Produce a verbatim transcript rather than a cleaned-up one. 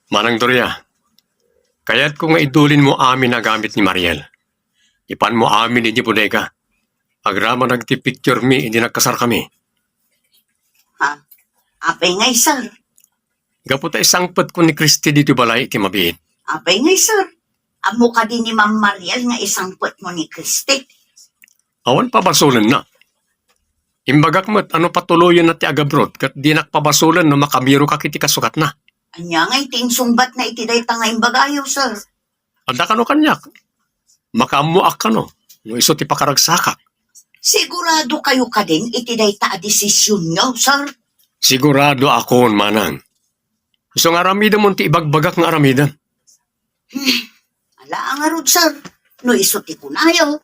Manang Doria, kayatko nga idulinmo amin a gamit ni Mariel. Ipanmo amin idiay bodega. Agraman dagiti picture mi idi nagkasarkami. Ha? Apay ngay, sir? Gapu ta isangpetko ni Christy ditoy balay iti mabiit. Apay ngay, sir? Ammo kadi ni Ma'am Mariel nga isangpetmo ni Christy? Awan pabasolenna. Imbagak met a no patuloyenna ti agabrot ket dinak pabasolen no makabiroka iti kasukatna. Ania ngay ti insungbatna iti dayta nga imbagayo, sir? Adda kano kaniak. Makaammoak kano no isu ti pakaragsakak. Sigurado kayo kadin iti dayta a desisyonyo, sir? Sigurado akon, manang. Isu nga aramidem ti ibagbagak nga aramidem. Hmm. Ala ngarud, sir. No isu ti kunayo,